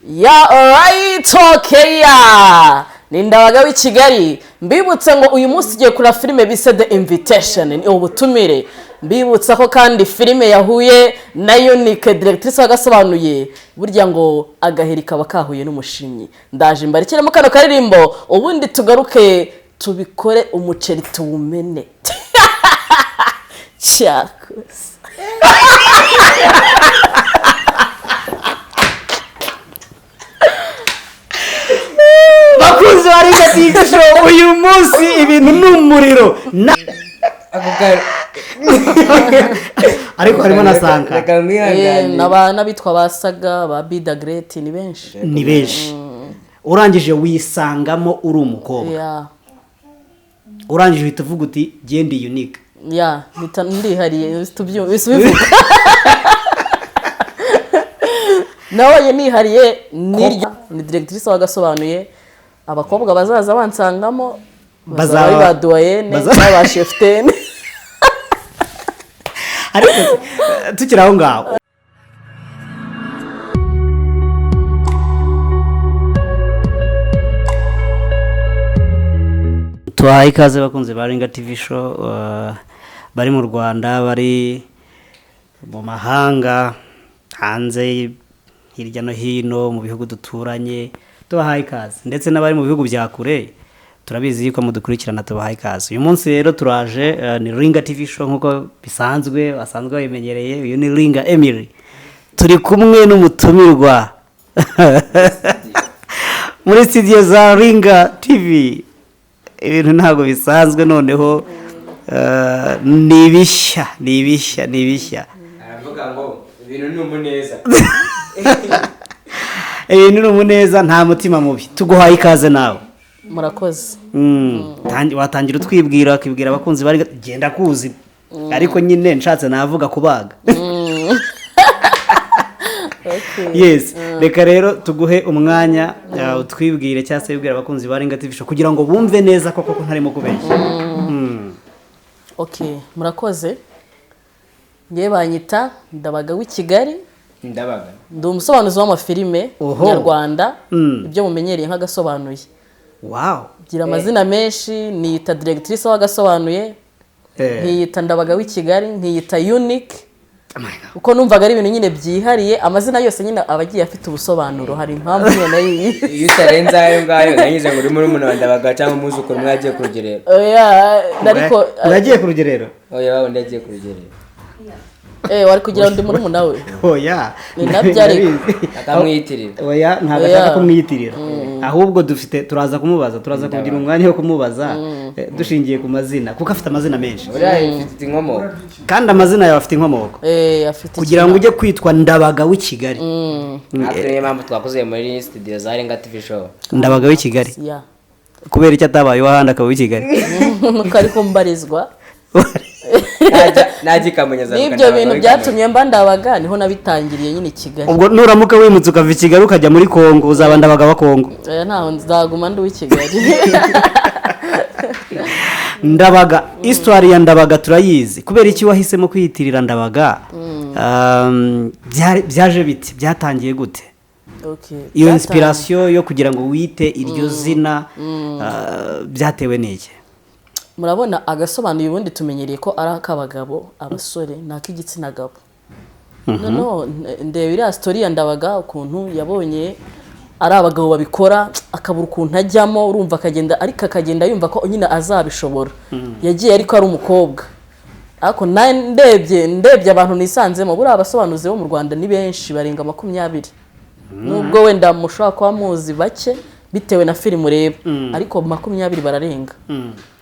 Ya, alright, okay, ya ni Ndabaga w'i Kigali. Mbibutse ngo uyu munsi ugiye kureba filime bise The Invitation, ni ubutumire. Mbibutsa ko kandi filime yahuye na Unique, directrice wagasobanuye. Burya ngo agaheri kaba kahuye n'umushimyi. Ndaje mbarikiremo kano karirimbo, ubundi tugaruke tubikore umuceri tuwumene. Cyakoze. Bakunzi ba Ringa TV Show, uyu munsi ibintu ni umuriro. Ako ka Ariko harimo na Sanka. Reka mwihangane. N'abitwa ba Saga, ba Bida Great, ni benshi. Ni benshi. Urangije wisangamo uri umukobwa, urangije uhita uvuga uti: "Genda Unique." Ya, mpita ndihariye, tubyumva nabonye nihariye. Niryo ni directrice wagasobanuye. Abakobwa bazaza bansangamo bazaba ari ba doyenne n'aba cheftaine. Ariko tukiri aho ngaho, tubahaye ikaze bakunzi ba Ringa TV Show, bari mu Rwanda, bari mu mahanga, hanze hirya no hino mu bihugu duturanye, tubahaye ikaze. Ndetse n'abari mu bihugu bya kure, turabizi yuko mudukurikirana, tubahaye ikaze. Uyu munsi rero turaje, ni Ringa TV Show nk'uko bisanzwe, basanzwe babimenyereye. Uyu ni Ringa Emily, turi kumwe n'umutumirwa muri studio za Ringa TV. Ibintu ntabwo bisanzwe noneho, ni ibishya, ni ibishya, ni ibishya. Aravuga ngo ibintu ni umuneza. Ibintu ni umuneza, nta mutima mubi. Tuguhaye ikaze nawe. Murakoze. Watangira utwibwira, ukibwira abakunzi bari genda kuzi, ariko nyine nshatse navuga kubaga. Yes, reka rero tuguhe umwanya, utwibwire cyangwa se wibwire abakunzi ba Ringa TV Show kugira ngo bumve neza ko koko ntarimo kubeshya. Okay, murakoze. Ngewe banyita Ndabaga w'i Kigali. Ndabaga. Ndi umusobanuzi w'amafilime nyarwanda, ibyo mumenyereye nk'agasobanuye. Gira amazina menshi: niyita directrice w'agasobanuye, nkiyita Ndabaga w'i Kigali, nkiyita Unique, Oh my God. kuko numvaga ari ibintu nyine byihariye. Amazina yose nyine aba agiye afite ubusobanuro, hari impamvu nyine nayo. Iyo utarenze ayo ngayo, nanyuze ngo uri muri wa Ndabaga cyangwa umwuzukuru umwe yagiye ku rugerero. Oya, ariko Uragiye ku rugerero? Oya, wundi yagiye ku rugerero. Eh, wari kugira ngo ndi murumuna we. Oya. Ni nabyo ariko. Ndabizi. Akamwiyitirira. Oya, ntabwo Oya. ashaka kumwiyitirira. Ahubwo dufite, turaza kumubaza, turaza kugira umwanya wo kumubaza, dushingiye ku mazina, kuko afite amazina menshi. Buriya ifite inkomoko. Kandi amazina yawe afite inkomoko. Eh, afite. Kugira ngo ujye kwitwa Ndabaga w'i Kigali. Natwe niyo mpamvu twakoze muri studio za Ringa TV Show. Ndabaga w'i Kigali. Ya. Kubera icyo atabaye uw'ahandi akaba uw'i Kigali? Nuko ariko mbarizwa. Najya ikamunyeza. N'ibyo bintu byatumye mba Ndabaga, niho nabitangiriye nyine i Kigali. Ubwo nuramuka wimutse ukava i Kigali ukajya muri Kongo, uzaba Ndabaga wa Kongo? Oya, ntaho, nzaguma ndi uw'i Kigali. Ndabaga, histoire ya Ndabaga turayizi. Kubera iki wahisemo kwiyitirira Ndabaga? Byaje bite? Byatangiye gute? Okay. Iyo inspiration yo kugira ngo wite iryo zina, byatewe n'iki? Murabona agasobanuye ubundi tumenyereye ko ari ak'abagabo, abasore, ni ak'igitsina gabo. Noneho ndeba iriya story ya Ndabaga, ukuntu yabonye ari abagabo babikora akabura ukuntu ajyamo, urumva akagenda, ariko akagenda yumva ko nyine azabishobora. Yagiye ariko ari umukobwa. Ariko nawe ndebye abantu nisanzemo, buriya abasobanuzi bo mu Rwanda ni benshi, barenga 20, nubwo wenda mushobora kuba muzi bake bitewe na filime ureba, ariko 20 bararenga,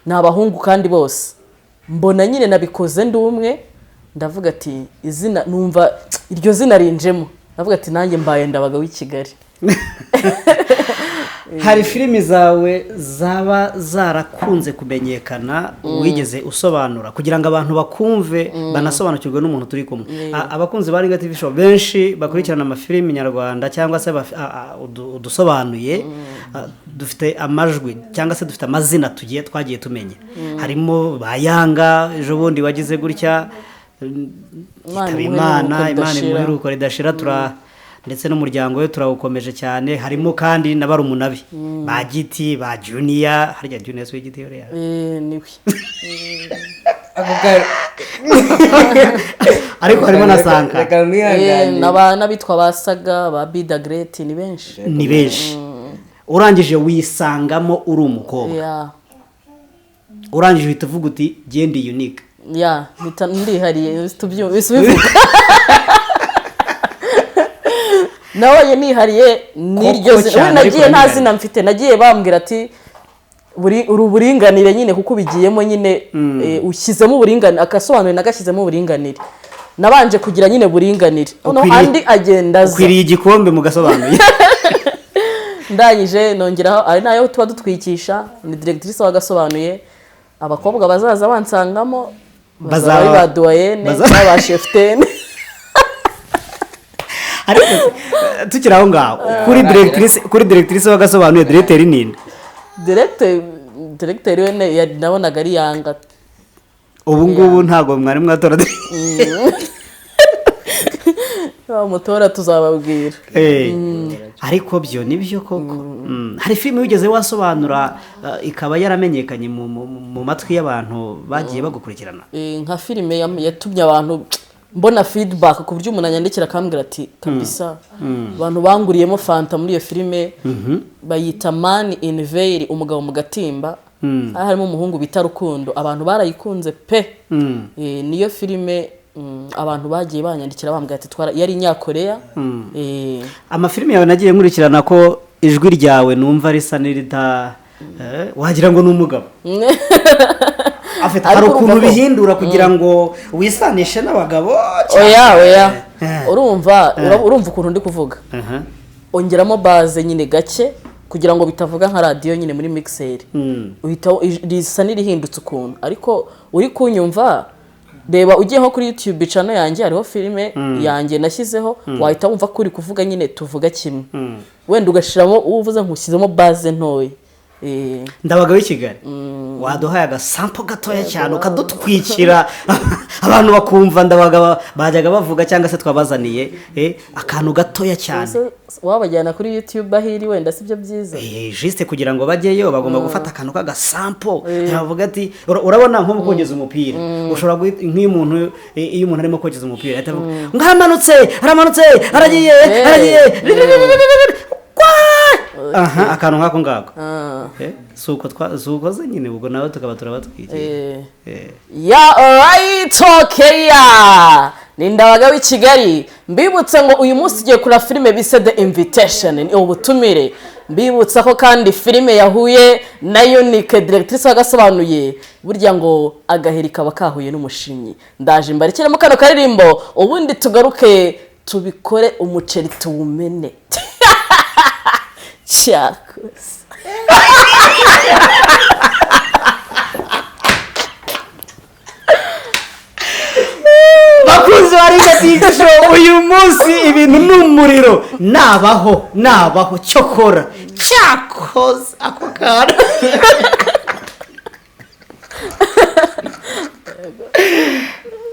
ni abahungu kandi bose. Mbona nyine nabikoze ndi umwe, ndavuga ati izina, numva iryo zina rinjemo, ndavuga ati nanjye mbaye Ndabaga w'i Kigali. Hari filimi zawe zaba zarakunze kumenyekana wigeze usobanura kugira ngo abantu bakumve, banasobanukirwe n'umuntu turi kumwe. Abakunzi ba Ringa TV Show benshi bakurikirana amafilimi nyarwanda cyangwa se udusobanuye, dufite amajwi cyangwa se dufite amazina tugiye twagiye tumenya, harimo ba Yanga, ejo bundi wagize gutya Imana yitaba imuhe Imana, iruhuko Imana ridashira. imuhe iruhuko ridashira. Ndetse n'umuryango we turawukomeje cyane. Harimo kandi na barumuna be ba Giti, ba Junior. Harya Junior si we Giti uriya? Eh, niwe. Ako ka- Ariko harimo na Sanka. Reka Eh, mwihangane. n'abitwa ba Saga, ba Bida Great, ni benshi. Ni benshi. Urangije wisangamo uri umukobwa, urangije uhita uvuga uti: "Genda unique." Ya, mpita ndihariye, tubyumva bivuga nabonye nihariye n'iryo Koko zina. cyane, Ubundi ariko nagiye nta nihariye. zina mfite. Nagiye bambwira ati buri uri uburinganire nyine, kuko ubigiyemo nyine, ushyizemo uburinganire. Agasobanuye nagashyizemo uburinganire, nabanje kugira nyine buringanire, noneho andi agenda aza. Ukwiriye igikombe mu gasobanuye. Ndangije nongeraho ari nayo tuba dutwikisha, ni directrice wagasobanuye. Abakobwa bazaza bansangamo bazaba ari ba doyenne n'aba cheftaine. Ariko tukiri aho ngaho kuri directrice wagasobanuye, directeur ninde? Directeur we nabonaga ari Yanga. Ubu ngubu ntabwo mwari mwatora? Bamutora tuzababwira. Ariko byo nibyo koko. Hari filime wigeze wasobanura ikaba yaramenyekanye mu matwi y'abantu bagiye bagukurikirana? Nka filime yatumye abantu mbona feedback ku buryo umuntu anyandikira akambwira ati kabisa abantu banguriyemo fanta muri iyo filime, bayita Man in Veil, umugabo mu gatimba. Hari harimo umuhungu bita Rukundo, abantu barayikunze pe. Niyo filime abantu bagiye banyandikira bambwira ati twara, yari inyakoreya. Amafilime yawe nagiye nkurikirana, ko ijwi ryawe numva risa n'irita, wagira ngo ni umugabo afite Ariko hari urumva ukuntu ko- bihindura kugira ngo wisanishe n'abagabo cyane. Oya, oya. Urumva urumva ukuntu ndi kuvuga, ongeramo bass nyine gake kugira ngo bitavuga nka radiyo nyine muri mixer, uhita risa n'irihindutse ukuntu. Ariko uri kunyumva, reba ugiye nko kuri YouTube channel yanjye, hariho filime yanjye nashyizeho, wahita wumva ko uri kuvuga nyine tuvuga kimwe. Wenda ugashiramo uvuze nkushyizemo bass ntoya. Ndabaga w'i Kigali, waduhaye agasampo gatoya cyane ukadutwikira, abantu bakumva Ndabaga bajyaga bavuga, cyangwa se twabazaniye akantu gatoya cyane. Ese wabajyana kuri YouTube aho iri, wenda sibyo byiza? Juste kugira ngo bajyeyo bagomba gufata akantu k'agasampo, bavuga ati urabona nko mu kogeza umupira ushobora nk'iyo umuntu iyo umuntu arimo kogeza umupira ahita avuga ngo aramanutse, aramanutse, aragiye, aragiye. Kwa! Aha, akantu nk'ako ngako. Si uko si uko se nyine, ubwo nawe tukaba turabatwikiye. Ya, alright, okay, ya ni Ndabaga w'i Kigali. Mbibutse ngo uyu munsi tugiye kureba filime bise The Invitation, ni ubutumire. Mbibutsa ko kandi filime yahuye na Unique, directrice wagasobanuye. Burya ngo agaheri kaba kahuye n'umushimyi. Ndaje mbarekeremo kano karirimbo, ubundi tugaruke tubikore umuceri tuwumene cyakoze. Bakunzi ba Ringa TV Show, uyu munsi ibintu ni umuriro. Nabaho, nabaho, cyokora cyakoze ako kantu.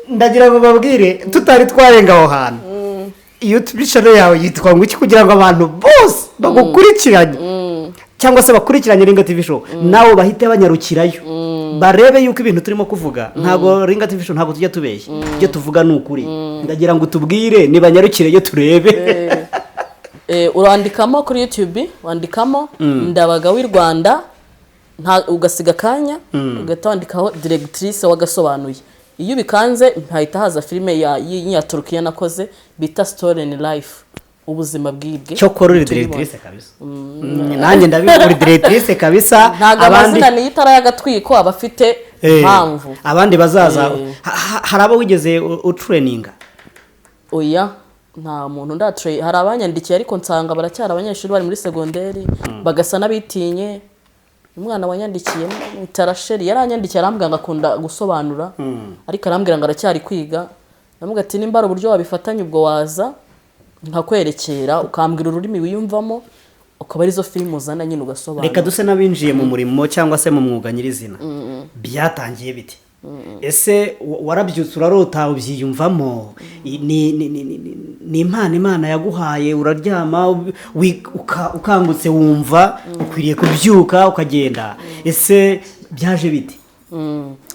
Ndagira ngo babwire tutari twarenga aho hantu, YouTube channel yawe yitwa ngo iki, kugira ngo abantu bose bagukurikiranye cyangwa se bakurikiranye Ringa TV Show nawe bahite banyarukirayo, barebe yuko ibintu turimo kuvuga, ntabwo Ringa TV Show ntabwo tujya tubeshya, ibyo tuvuga ni ukuri. Ndagira ngo tubwire nibanyarukireyo turebe. Urandikamo kuri YouTube, wandikamo Ndabaga w'i Rwanda, nta ugasiga akanya, ugahita wandikaho directrice wagasobanuye. Iyo ubikanze hahita haza filime ya y'inyaturukiya nakoze bita Stolen Life, ubuzima bwibwe. Cyokora uri Tuyibona. directrice kabisa. Nanjye ndabizi, uri directrice kabisa. Ntabwo amazina niyo itara y'agatwiko aba afite impamvu. Abandi bazaza, hari abo wigeze utraininga? Oya, nta muntu ndatrain. Hari abanyandikiye ariko nsanga baracyari abanyeshuri, bari muri segonderi, bagasa n'abitinye. Umwana wanyandikiye Tarasheri yaranyandikiye arambwira ngo akunda gusobanura, ariko arambwira ngo aracyari kwiga. Ndamubwira ati nimba hari uburyo wabifatanya, ubwo waza nkakwerekera, ukambwira ururimi wiyumvamo, ukaba arizo filime uzana nyine ugasobanura. Reka duse n'abinjiye mu murimo cyangwa se mu mwuga nyirizina. Byatangiye bite? Ese warabyutse urarota ubyiyumvamo? Ni impano Imana yaguhaye? Uraryama ukangutse wumva ukwiriye kubyuka ukagenda? Ese byaje bite?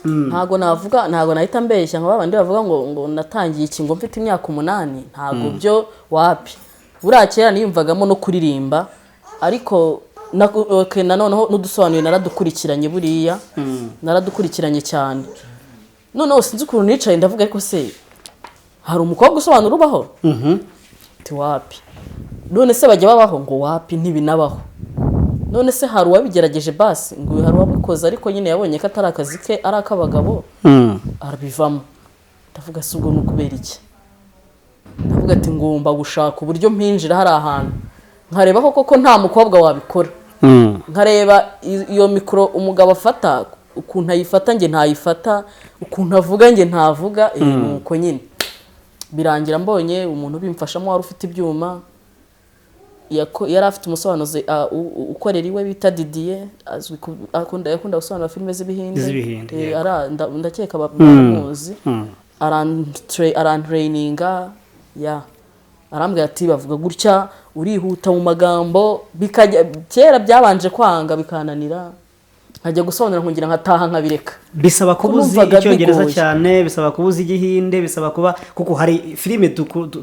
Ntago navuga, ntago nahita mbeshya nka babandi bavuga ngo natangiye iki ngo mfite imyaka 8. Ntago byo, wapi. Buriya kera niyumvagamo no kuririmba, ariko okay, nanoneho n'udusobanuye naradukurikiranye, buriya naradukurikiranye cyane. Noneho sinzi ukuntu nicaye ndavuga: "Ariko se hari umukobwa usobanura ubaho?" Ati: "Wapi." "None se bajya babaho?" Ngo: "Wapi, ntibinabaho." "None se hari uwabigerageje?" Basi ngo hari uwabikoze, ariko nyine yabonye ko atari akazi ke, ari ak'abagabo, arabivamo. Ndavuga: "Se ubwo ni ukubera iki?" Ndavuga ati: "Ngomba gushaka uburyo mpinjira hari ahantu, nkareba ko koko nta mukobwa wabikora, nkareba iyo mikoro umugabo afata, ukuntu ayifata njye ntayifata, ukuntu avuga njye ntavuga." Nuko nyine birangira mbonye umuntu ubimfashamo wari ufite ibyuma. Yari afite umusobanuzi ukorera iwe bita Didier, azwi akunda gusobanura filime z'ibihinde. Z'ibihinde, Eh, yego. Ndakeka baramuzi. Arantraininga ya, arambwira ati: "Bavuga gutya, urihuta mu magambo." Bikajya kera byabanje kwanga, bikananira, nkajya gusobanura nkongera nkataha nkabireka. Bisaba kuba uzi Numvaga Icyongereza bigoye. cyane, bisaba kuba uzi Igihinde, bisaba kuba, kuko hari filime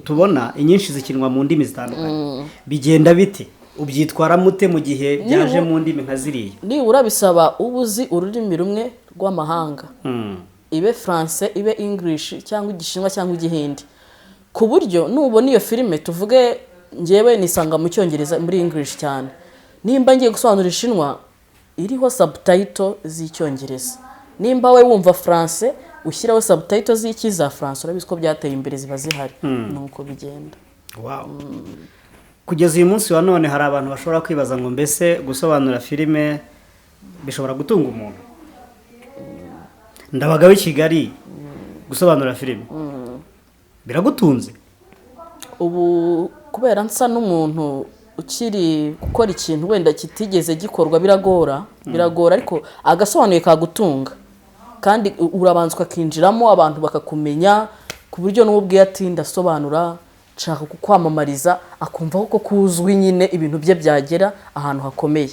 tubona inyinshi zikinwa mu ndimi zitandukanye. Bigenda bite? Ubyitwara mute mu gihe byaje mu ndimi nka ziriya? Nibura bisaba uba uzi ururimi rumwe rw'amahanga, ibe Français, ibe English, cyangwa Igishinwa, cyangwa Igihinde, ku buryo nubona iyo filime, tuvuge ngewe nisanga mu Cyongereza, muri English cyane, nimba ngiye gusobanura Ishinwa, iriho subtitle z'Icyongereza. Nimba we wumva Français, ushyiraho subtitle z'iki, za Français. Urabizi ko byateye imbere, ziba zihari. Nuko bigenda. Wow. Kugeza uyu munsi wa none hari abantu bashobora kwibaza ngo: "Mbese gusobanura filime bishobora gutunga umuntu?" Ndabaga w'i Kigali, gusobanura filime biragutunze? Ubu kubera nsa n'umuntu ukiri gukora ikintu wenda kitigeze gikorwa, biragora, biragora, ariko agasobanuye kagutunga. Kandi urabanza ukakinjiramo, abantu bakakumenya, ku buryo n'uwo ubwiye ati: "Ndasobanura, nshaka kukwamamariza," akumva ko kuzwi nyine, ibintu bye byagera ahantu hakomeye.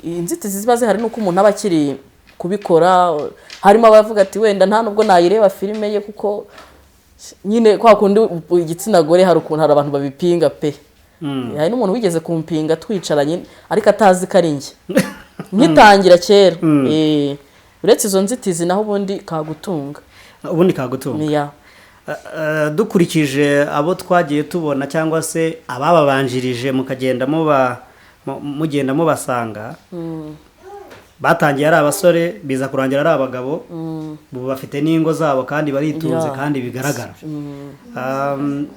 Inzitizi ziba zihari ni uko umuntu aba akiri kubikora. Harimo abavuga ati: "Wenda nta nubwo nayireba filime ye," kuko nyine kwa kundi igitsina gore, hari ukuntu hari abantu babipinga pe. Hari n'umuntu wigeze kumpinga twicaranye, ariko atazi ko ari njye, nkitangira kera. Uretse izo nzitizi, naho ubundi kagutunga. Ubundi kagutunga. Ya. Dukurikije abo twagiye tubona cyangwa se abababanjirije, mukagenda muba mugenda mubasanga, batangiye ari abasore, biza kurangira ari abagabo, ubu bafite n'ingo zabo kandi baritunze. Kandi bigaragara,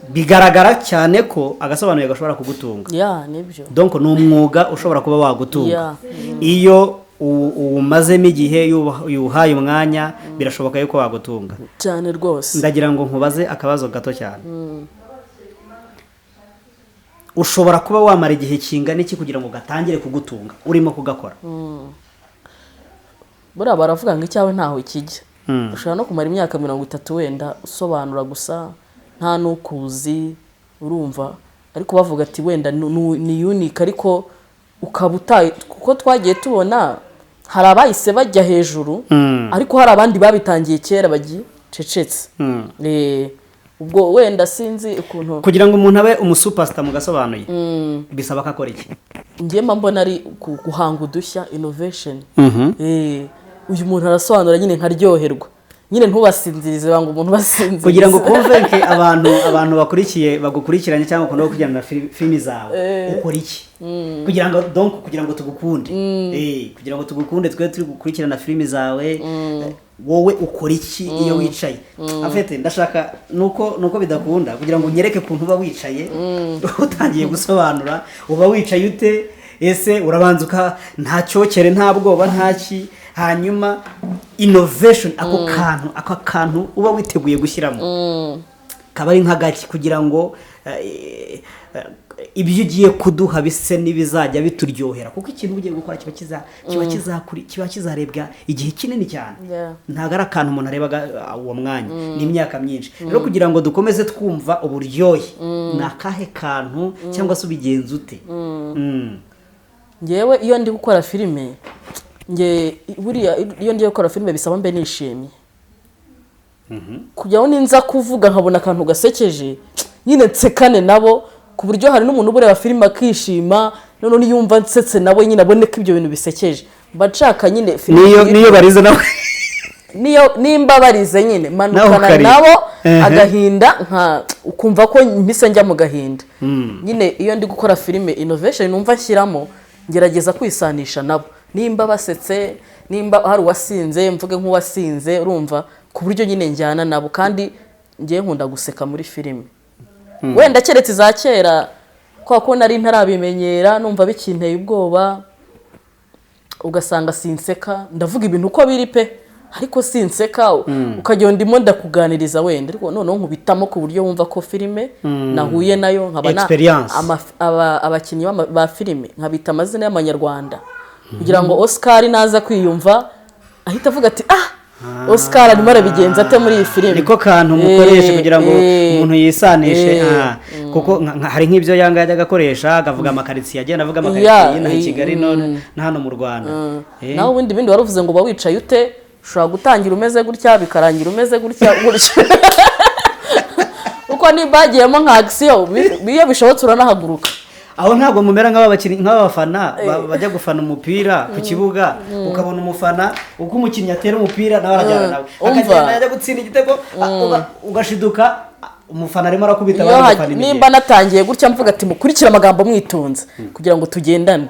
bigaragara cyane ko agasobanuye gashobora kugutunga. Ya, nibyo. Donc ni umwuga ushobora kuba wagutunga iyo uwumazemo igihe, iyo uwuhaye umwanya, birashoboka yuko wagutunga. Cyane rwose. Ndagira ngo nkubaze akabazo gato cyane: ushobora kuba wamara igihe kingana iki kugira ngo gatangire kugutunga urimo kugakora? Buriya baravuga ngo icyawe ntaho kijya. Ushobora no kumara imyaka 30 wenda usobanura gusa, nta n'ukuzi, urumva, ariko bavuga ati wenda ni unique, ariko ukaba utayi, kuko twagiye tubona hari abahise bajya hejuru, ariko hari abandi babitangiye kera bagicecetse. Ubwo wenda sinzi ukuntu. Kugira ngo umuntu abe umusuperstar mu gasobanuye, bisaba ko akora iki? Njye mba mbona ari guhanga udushya, innovation. Uyu muntu arasobanura nyine nkaryoherwa nyine, ntubasinzirize, banga umuntu ubasinziriza. Kugira ngo convince abantu bakurikiye, bagukurikiranye cyangwa bakunda gukurikirana filimi zawe, ukora iki kugira ngo, donc kugira ngo tugukunde, kugira ngo tugukunde twe turi gukurikirana filimi zawe, wowe ukora iki iyo wicaye? Afete ndashaka nuko bidakunda kugira ngo unyereke ukuntu uba wicaye utangiye gusobanura. Uba wicaye ute? Ese urabanza uka nta cyokere, nta bwoba, nta ki? Hanyuma innovation, ako kantu uba witeguye gushyiramo kaba ari nk'agaki kugira ngo Ibyo ugiye kuduha bise n'ibizajya bituryohera, kuko ikintu ugiye gukora kiba kizarebwa igihe kinini cyane. Ntabwo ari akantu umuntu arebaga uwo mwanya, ni imyaka myinshi. Rero kugira ngo dukomeze twumva uburyohe, ni akahe kantu cyangwa se ubigenza ute? Ngewe iyo ndi gukora filime, nge buriya iyo ngiye gukora filime bisaba mbe nishimye, kugira ngo ninza kuvuga nkabona akantu gasekeje nyine nsekane nabo, ku buryo hari n'umuntu uba ureba filime akishima, noneho niyumva nsetse nawe nyine abone ko ibyo bintu bisekeje. Mba nshaka nyine filime Niyo barize nawe? Niyo nimba barize nyine Nawe manukana ukarira. nabo agahinda, nka ukumva ko mpise njya mu gahinda nyine. Iyo ndi gukora filime, innovation numva nshyiramo, ngerageza kwisanisha nabo. Nimba basetse, nimba hari uwasinze, mvuge nk'uwasinze, urumva, ku buryo nyine njyana nabo. Kandi ngiye nkunda guseka muri filime, wenda keretse iza kera, kwa ko nari ntarabimenyera, numva bikinteye ubwoba, ugasanga sinseka. Ndavuga ibintu uko biri pe, ariko sinseka, ukajya ndimo ndakuganiriza wenda, ariko noneho nkubitamo ku buryo wumva ko filime nahuye nayo nkaba Experience. Abakinnyi ba filime nkabita amazina y'amanyarwanda, kugira ngo Oscar naza kwiyumva ahita avuga ati: "Ah, Oscar arimo arabigenza ate muri iyi filime?" Niko kantu mukoresha kugira ngo umuntu yisanishe. Kuko hari nk'ibyo yanga yajyaga akoresha, akavuga amakaritsiye, agenda avuga amakaritsiye y'inaha i Kigali no hano mu Rwanda. Naho ubundi bindi wari uvuze ngo uba wicaye ute, ushobora gutangira umeze gutya, bikarangira umeze gutya gutya, kuko nimba hagiyemo nka action, iyo bishobotse uranahaguruka. Aho ntabwo mumera nk'abakinnyi, nk'abafana bajya gufana umupira ku kibuga, ukabona umufana uko umukinnyi atera umupira nawe arajyana nawe, Umva. akagenda yajya gutsinda igitego, ugashiduka umufana arimo arakubita Iyo abandi bafana imigeri. Nimba natangiye gutya mvuga ati: "Mukurikire amagambo mwitonze kugira ngo tugendane,"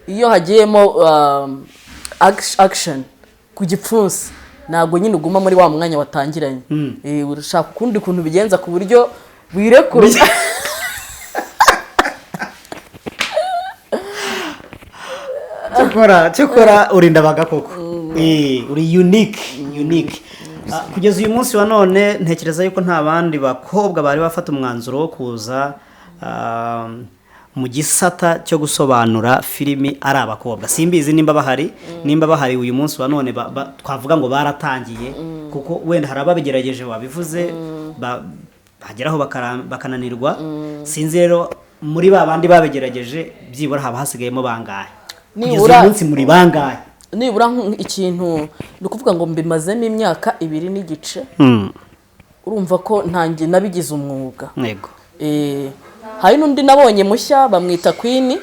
iyo hagiyemo action ku gipfunsi, ntabwo nyine uguma muri wa mwanya watangiranye. Urashaka ukundi kuntu ubigenza ku buryo wirekura. Cyokora urinda abagakoko. Uri unique, unique. Kugeza uyu munsi wa none ntekereza yuko nta bandi bakobwa bari bafata umwanzuro wo kuza mu gisata cyo gusobanura filimi ari abakobwa. Simbizi nimba bahari. Nimba bahari uyu munsi wa none, twavuga ngo baratangiye, kuko wenda hari ababigerageje wabivuze, bageraho bakananirwa. Sinzi rero muri ba bandi babigerageje byibura haba hasigayemo bangahe kugeza uyu munsi? Muri bangahe? Nibura ikintu ni ukuvuga ngo mbimazemo imyaka 2 n'igice, urumva ko ntange nabigize umwuga. Hari n'undi nabonye mushya bamwita Queen.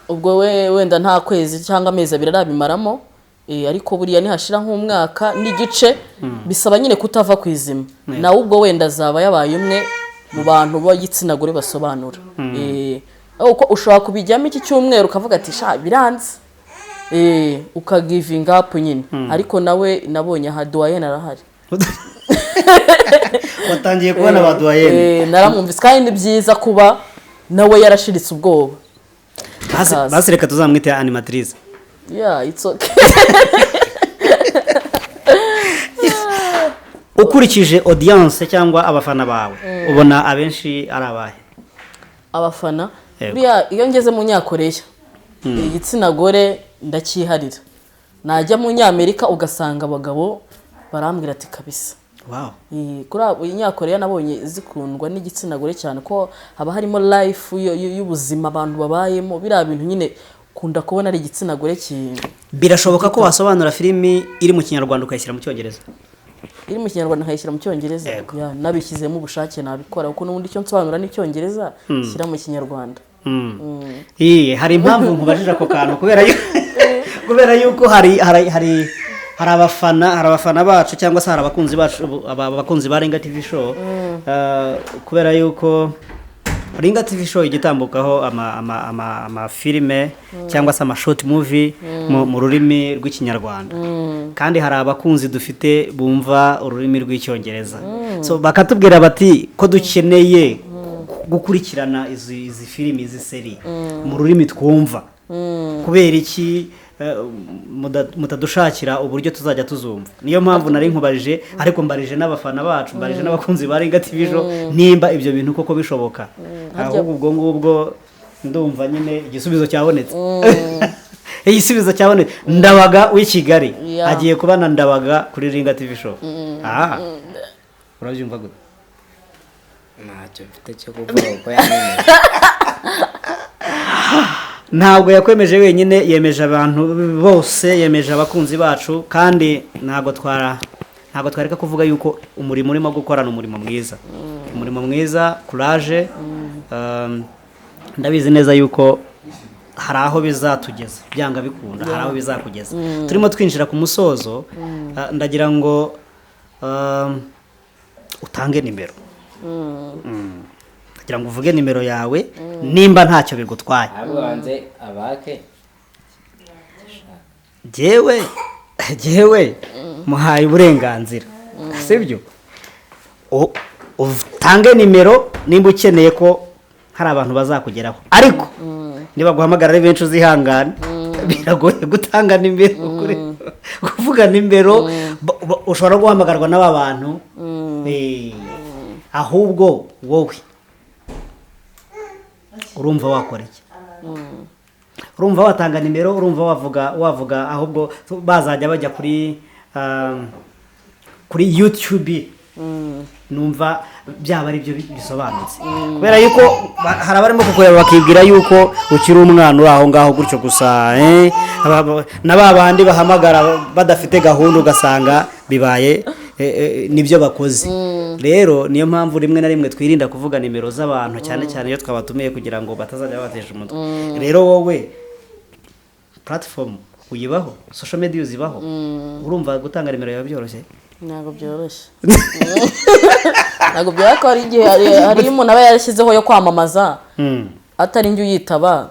Ubwo we wenda nta kwezi cyangwa amezi 2 arabimaramo. Ariko buriya nihashira nk'umwaka n'igice, bisaba nyine kutava ku izima, nawe ubwo wenda azaba yabaye umwe mu bantu b'igitsina gore basobanura. Uko ushobora kubijyamo iki cyumweru ukavuga ati: "Sha, biranze," ukagivinga up nyine. Ariko nawe nabonye aha doyen arahari. Watangiye kubona ba doyen? Naramwumvise, kandi ni byiza kuba nawe yarashiritse ubwoba. Akaza. Basi reka tuzamwite animatrice. Yeah, it's okay. Ukurikije audience cyangwa abafana bawe, ubona abenshi ari abahe? Abafana? Yego. Buriya iyo ngeze mu Nyakoreya igitsina gore ndacyiharira, najya mu Nyamerika ugasanga abagabo barambwira ati: "Kabisa." Kuri abo Nyakoreya nabonye zikundwa n'igitsina gore cyane, ko haba harimo life y'ubuzima abantu babayemo, biriya bintu nyine ukunda kubona ari igitsina gore ki. Birashoboka ko wasobanura filimi iri mu Kinyarwanda ukayishyira mu Cyongereza? Iri mu Kinyarwanda nkayishyira mu Cyongereza? Yego. Yeah, nabishyizemo ubushake nabikora, kuko n'ubundi icyo nsobanura ni Icyongereza shyira mu Kinyarwanda. Hari impamvu nkubajije ako kantu, kubera yuko hari abafana bacu cyangwa se hari abakunzi bacu, abakunzi ba Renga TV Show, kubera yuko Ringa TV Show igitambukaho amafilime cyangwa se ama short movie mu rurimi rw'Ikinyarwanda, kandi hari abakunzi dufite bumva ururimi rw'Icyongereza, so bakatubwira bati ko dukeneye gukurikirana izi filimi, izi série mu rurimi twumva, kubera iki? mutadushakira uburyo tuzajya tuzumva. Niyo mpamvu nari nkubarije, ariko mbarije n'abafana bacu, mbarije n'abakunzi ba Ringa TV Show, nimba ibyo bintu koko bishoboka. Ahubwo ubwo ngubwo ndumva nyine igisubizo cyabonetse, igisubizo cyabonetse. Ndabaga w'i Kigali agiye kuba na Ndabaga kuri Ringa TV Show. Ah, urabyumva gute? Ntacyo mfite cyo kuvuga kuko yanyemeje. Ntabwo yakwemeje wenyine, yemeje abantu bose, yemeje abakunzi bacu. Kandi ntabwo twareka kuvuga yuko umurimo urimo gukora ni umurimo mwiza, umurimo mwiza. Courage. Ndabizi neza yuko hari aho bizatugeza, byanga bikunda hari aho bizakugeza. Turimo twinjira ku musozo. Ndagira ngo utange nimero. Ndagira ngo uvuge nimero yawe nimba ntacyo bigutwaye. Ahubwo banze abake. Jyewe muhaye uburenganzira, sibyo? Utange nimero nimba ukeneye ko hari abantu bazakugeraho, ariko niba guhamagara ari benshi uzihangane, biragoye gutanga nimero, kuvuga nimero. Ushobora no guhamagarwa n'aba bantu. Ahubwo wowe urumva wakora iki? Urumva watanga nimero? Urumva wavuga? Ahubwo bazajya bajya kuri YouTube, numva byaba ari byo bisobanutse, kubera yuko hari abarimo kukureba bakibwira yuko ukiri umwana uri aho ngaho gutyo gusa, na ba bandi bahamagara badafite gahunda, ugasanga bibaye nibyo bakoze. Rero niyo mpamvu rimwe na rimwe twirinda kuvuga nimero z'abantu, cyane cyane iyo twabatumiye, kugira ngo batazajya babatesha umutwe. Rero wowe platform uyibaho, social media uzibaho, urumva gutanga nimero yawe byoroshye? Ntabwo byoroshye, ntabwo byoroshye ko hari igihe hari iyo umuntu aba yarashyizeho yo kwamamaza, atari njye uyitaba,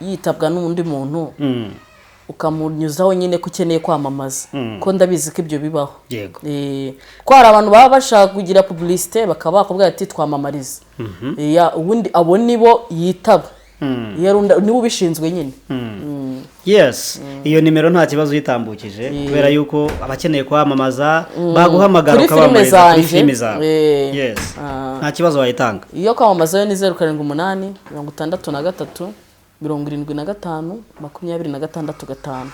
yitabwa n'undi muntu, ukamunyuzaho nyine ko ukeneye kwamamaza, ko ndabizi ko ibyo bibaho. Ko hari abantu baba bashaka kugira publicité, bakaba bakubwira ati: "Twamamarize." Ubundi abo nibo yitaba. Iyo ari niwe ubishinzwe nyine. Yes, iyo nimero nta kibazo uyitambukije, kubera yuko abakeneye kwamamaza baguhamagara, Kuri filime ukabamamariza kuri zanjye. filime zawe. Yes. Ah. Nta kibazo wayitanga. Iyo kwamamaza yo ni 0786 375 265.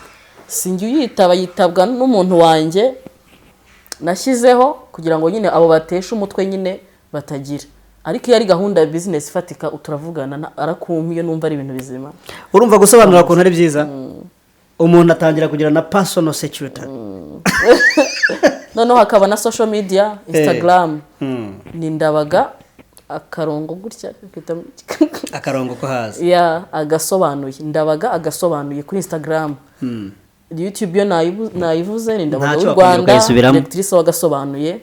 Sinjye uyitaba, yitabwa n'umuntu wanjye nashyizeho kugira ngo nyine abo batesha umutwe nyine batagira. Ariko iyo ari gahunda ya business ifatika, turavugana, arakumpa iyo numva ari ibintu bizima. Urumva gusobanura ukuntu ari byiza, umuntu atangira kugira na personal security. Noneho hakaba na social media, Instagram ni Ndabaga akarongo gutya Akarongo ko hasi. Ya, agasobanuye, Ndabaga agasobanuye kuri Instagram. YouTube yo nayivuze, ni Ndabaga Ntacyo w'u wakongera Rwanda, ukayisubiramo. directrice wagasobanuye.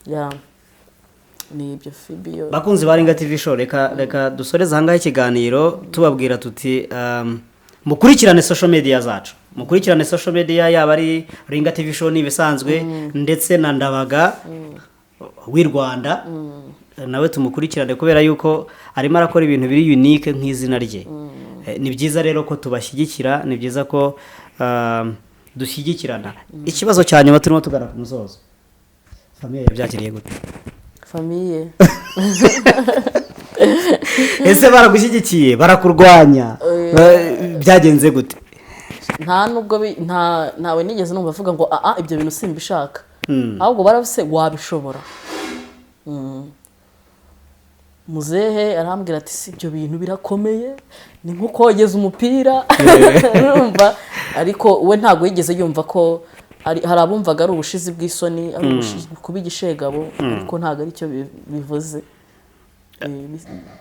Ya, ni ibyo Fibi yo. Bakunzi ba Ringa TV Show, reka dusoreze ahangaha ikiganiro, tubabwira tuti mukurikirane social media zacu, mukurikirane social media, yaba ari Ringa TV Show ni ibisanzwe, ndetse na Ndabaga w'i Rwanda nawe tumukurikirane, kubera yuko arimo arakora ibintu biri unique nk'izina rye. Ni byiza rero ko tubashyigikira, ni byiza ko dushyigikirana. Ikibazo cya nyuma, turimo tugana ku musozo: famille yabyakiriye gute? Famille? Ese baragushyigikiye, barakurwanya? Byagenze gute? Nta nubwo ntawe nigeze numva avuga ngo: "Aa, ibyo bintu simbishaka." Ahubwo baravuze: "Wabishobora?" Muzehe arambwira ati: "Si ibyo bintu birakomeye, ni nko kogeza umupira." Urumva, ariko we ntabwo yigeze yumva ko hari abumvaga ari ubushizi bw'isoni, ari kuba igishegabo, ariko ntabwo aricyo bivuze.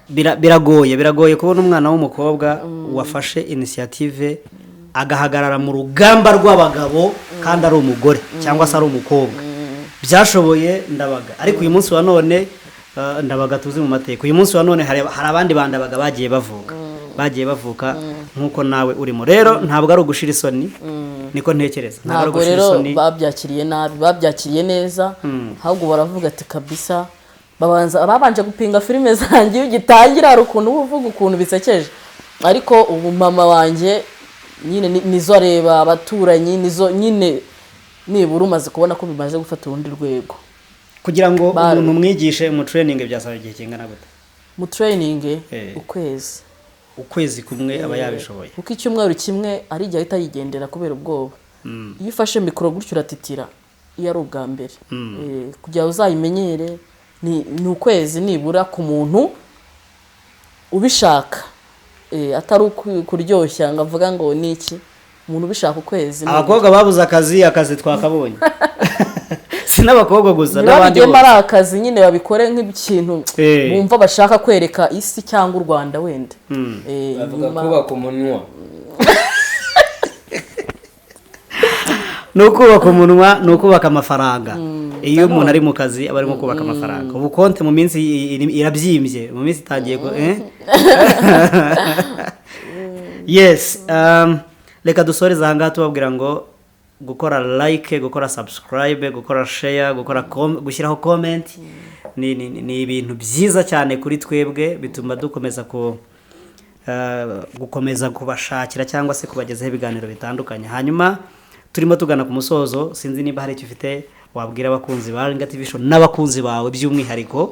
Biragoye kubona umwana w'umukobwa wafashe initiative, agahagarara mu rugamba rw'abagabo, kandi ari umugore cyangwa se ari umukobwa. Byashoboye Ndabaga, ariko uyu munsi wa none, Ndabaga tuzi mu mateka, uyu munsi wa none hari abandi bandabaga bagiye bavuka nk'uko nawe urimo. Rero ntabwo ari ugushira isoni, niko ntekereza, ntabwo ari Ntabwo ugushira rero isoni. babyakiriye nabi, babyakiriye neza. Ahubwo baravuga ati: "Kabisa." Babanza babanje gupinga filime zanjye. Iyo ugitangira hari ukuntu uba uvuga ukuntu bisekeje, ariko ubu mama wanjye Nyine nizo areba, abaturanyi nizo nyine. Nibura umaze kubona ko bimaze gufata urundi rwego. Kugira ngo umuntu umwigishe, umutraining, byasaba igihe kingana gute? Mu training, ukwezi. Ukwezi kumwe aba yabishoboye? Kuko icyumweru kimwe ari igihe ahita yigendera kubera ubwoba. Iyo ufashe mikoro gutyo uratitira iyo ari ubwa mbere. Kugira ngo uzayimenyere ni ukwezi nibura ku muntu ubishaka, atari kuryoshya ngo avuga ngo ni iki. Umuntu ubishaka, ukwezi nibura. Abakobwa babuze akazi, akazi twakabonye. Si n'abakobwa gusa, n'abandi Ntibabigemo bose. ari akazi nyine, babikore nk'ikintu bumva bashaka kwereka isi cyangwa u Rwanda wenda. Bavuga kubaka umunwa. Ni ukubaka umunwa, ni ukubaka amafaranga. Iyo umuntu ari mu kazi aba arimo kubaka amafaranga. Ubu konti mu minsi irabyimbye, mu minsi itangiye eh? Yes, reka dusoreze aha ngaha tubabwira ngo gukora like, gukora subscribe, gukora share, gukora gushyiraho comment ni ibintu byiza cyane kuri twebwe. Bituma dukomeza ku gukomeza kubashakira cyangwa se kubagezaho ibiganiro bitandukanye. Hanyuma turimo tugana ku musozo, sinzi niba hari icyo ufite wabwira abakunzi ba Ringa TV Show n'abakunzi bawe by'umwihariko,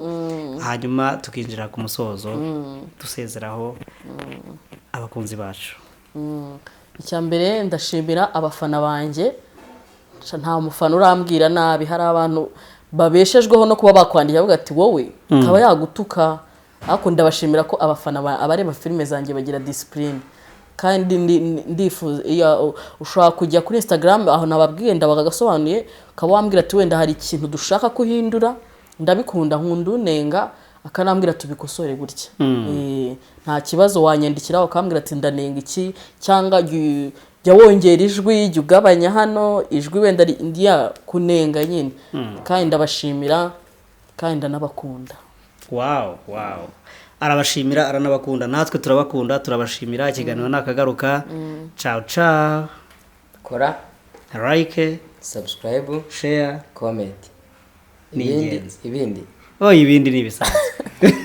hanyuma tukinjira ku musozo dusezeraho abakunzi bacu. Icya mbere, ndashimira abafana banjye. Nta mufana urambwira nabi. Hari abantu babeshejweho no kuba bakwandikira bavuga ati wowe, akaba yagutuka, ariko ndabashimira ko abafana abareba filime zanjye bagira discipline. Kandi ndifuza iyo ushobora kujya kuri Instagram aho nababwiye Ndabaga agasobanuye, ukaba wambwira ati wenda hari ikintu dushaka kuhindura. Ndabikunda, nkunda unenga akanambwira tubikosore gutya. Nta kibazo, wanyandikira ukambwira ati ndanenga iki, cyangwa jya wongera ijwi, jya ugabanya hano ijwi wenda ya kunenga nyine. Kandi ndabashimira kandi ndanabakunda. Wow, arabashimira, aranabakunda. Natwe turabakunda, turabashimira. Ikiganiro nakagaruka. Ciao ciao. Kora like, subscribe, share, comment. Ni Ibindi ingenzi. Ibindi. Oh, ibindi ni ibisanzwe.